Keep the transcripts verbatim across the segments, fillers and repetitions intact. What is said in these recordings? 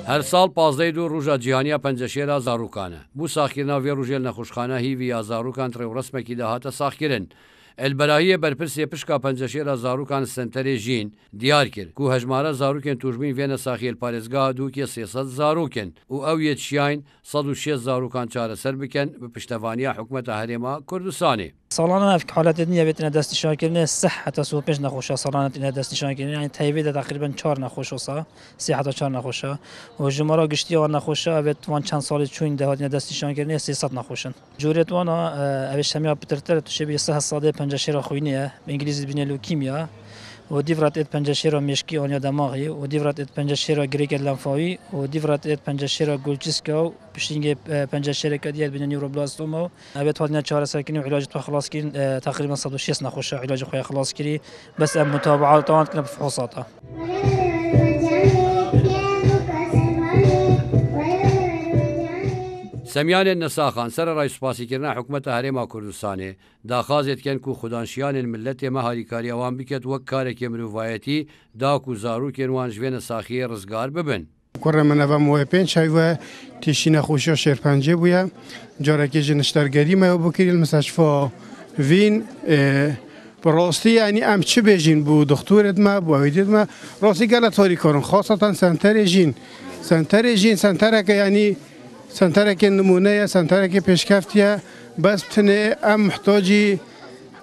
Her sal pazdehê Dûr roja cîhanî ya penceşêra zarokan e. Bo saxkirina vê rojê li nexweşxaneya Hîvî ya zarokan di rêwresmekî de hate saxkirin. Elberahiyê berpirsê pişka penceşêra zarokan li Senterê Jîn diyar kir ku hejmara zarokên tûşbûyî vê nesaxiyê li parêzgeha Dûkê sê sed zarok in û ew yê dişiyayîn sed û şêst zarokan çareser bikin, bi piştevaniya Hikûmeta Herêma Kurdistanê. Salane ev haletê din ya vê tine destnîşankirinê sih heta sî û pênc nexweşa salane tine destnîşankirinê. Yanî teyvê de teqrîben çar nexweş wisa, sê heta çar nexweşa. Û jimara giştî ya wan nexweşa, ev ê van çend salê çûyîn de hatine destnîşankirinê sê sed nexweş in. Corê wan a, e, ev ê şemiya pitirtir, tu şê bî sih sedê penceşêra xwînê ye. Bi îngilîzî dibîne leukemia. Û dîv re têt penceşêra mêşkî aniya demaxî. Û dîv re têt penceşêra girêkê lenfawî. Û dîv re têt penceşêra gulçîska û pişingê, e, penceşêreke diye dibîne neuroblastoma. Ev ê hatine çareserkirin û îlacê xwe xilas kirin, e, teqrîben sed û şêst nexweşa îlacê xwe ya xilas kirî. Bes em mutabaata wan dikine bi fihosata. Semyanên nesaxan sererayî spasîkirina Hikûmeta Herêma Kurdistanê, daxwazê dikin ku xudanşiyanên miletê me harîkariya wan biket wek karekê mirovayetî, da ku zarokên wan ji vê nesaxiyê rizgar bibin. Kurê min eve mawê pênc çay ve tîşî nexweşiya şêrpencê bûye. Carekê ji niştergerî me ew bikirî li miseşfa vîn. E, bi rastî, yanî em çi bêjîn bo doktorê me, bo ewîdê me? Rastî gelek harîkar in, xaseten senterê jîn. Senterê jîn, sentereke, yanî senterekê nimûne ye, senterekê pêşkevtî ye. Bes tinê em muhtacî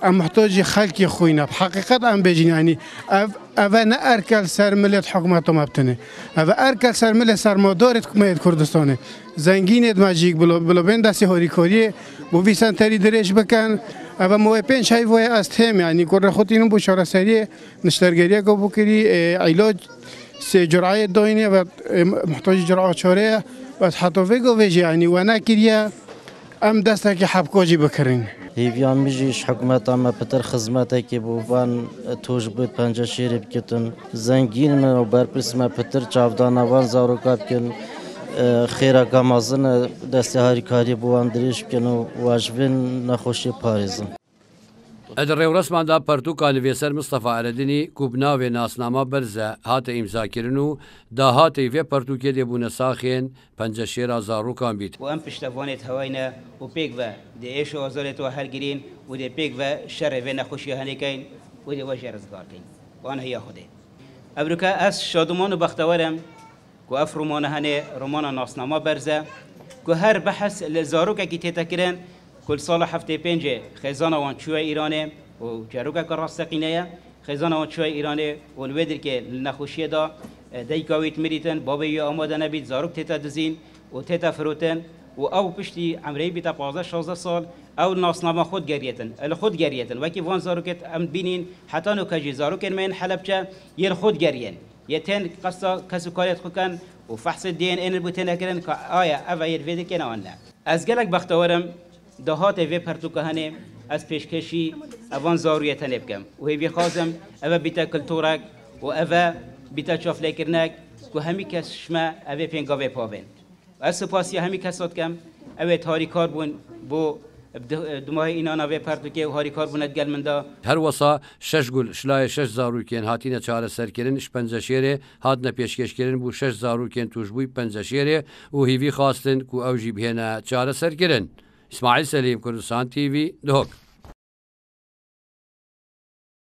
Em muhtacî xelkê xwîn e. Bi heqîqet em bêjin, yanî ev, ev e ne erke li ser milê hikûmeta me bi tinê. Ev e erke li ser milê sermadarê me yê Kurdistanê. Zengînê me jî bila, bila bên destê harîkariyê bo vî senterî dirêj bikin. Ev e mawê pênc heyvoyê ez têm, yanî kurê xwe tînim bo çareseriyê niştergeriyeke bikirî, ê, îlac sê cureyê dayînê ve, ê, muhtacî cureya çarê ye. Bes heta vê gavê jî, yanî we nekiriye. Em destekî hebka jî bikirin. Hêviyan min jî ji hikûmeta me pitir xizmetekê bo van tûşbûyî penceşêrê bikitin. Zengîn me û berpirs me pitir çavdana van zaroka bikin. E, xêreka mezin e, destê harîkariyê bo wan dirêj bikin û we ji vê nexweşiyê parêzin. Di rêwresman de pertûka nivîser Mistefa Eredinî ku bi navê Nasnama Berze hate îmzakirin û dahatê vê pertûkê dê bûne saxên penceşêra zarokan bît. Û em piştevanê di hewayî ne û pêk ve dê êş û azarê te helgirîn û dê pêk ve şerê vê nexweşiyê henêkeyn û dê we jê rizgar keyn. Wan heya Xwedê. Evroke ez şadiman û bextewer im ku ev romane hene, romana Nasnama Berze, ku her behs li zarokekî tête kirin, ku li sala heftê pêncê xêzana wan çûye Îranê û çerokeke rasteqîne ye. Xêzana wan çûye Îranê û li wê dirkê li nexweşiyê de, e, dayika wî dimirîtin, babê wî amade nebît, zarok tête dizîn û tête firotin û ew piştî emrê wî bîte pazdeh şazdeh sal, ew nasnama xwe digeriyêtin, li xwe digeriyêtin. Wekî van zarokêt em dibînîn, heta nûke jî zarokên me yên Helebçe yên xwe digeriyên. Yê tên qesta kes û karê xwe ken û fehsê D N A li bo têne kirin ka aya ev e yê li vê dikê ne an ne. Ez gelek bextewer im, dahatê vê pertûka henê ez pêşkêşî evan zarûyê tenê bikim û hêvî xwazim eve bîte kulturek û eve bîte çavlêkirinek ku hemî kes ji me evê pêngavê pabên. Ez spasiya hemî kesa dikim, ew ê harîkar bûn bo di-, dimahê înana vê pertûkê û harîkar bûne digel min de. Her wesa şeş gul şilayê şeş zarokên hatine çareserkirin ji penceşêrê hatine pêşkêşkirin bo şeş zarokên tûşbûyî penceşêrê û hîvî xwastin ku ew jî bihêne çareserkirin. Îsmaîl Selîm, Kurdistan T V, Duhok.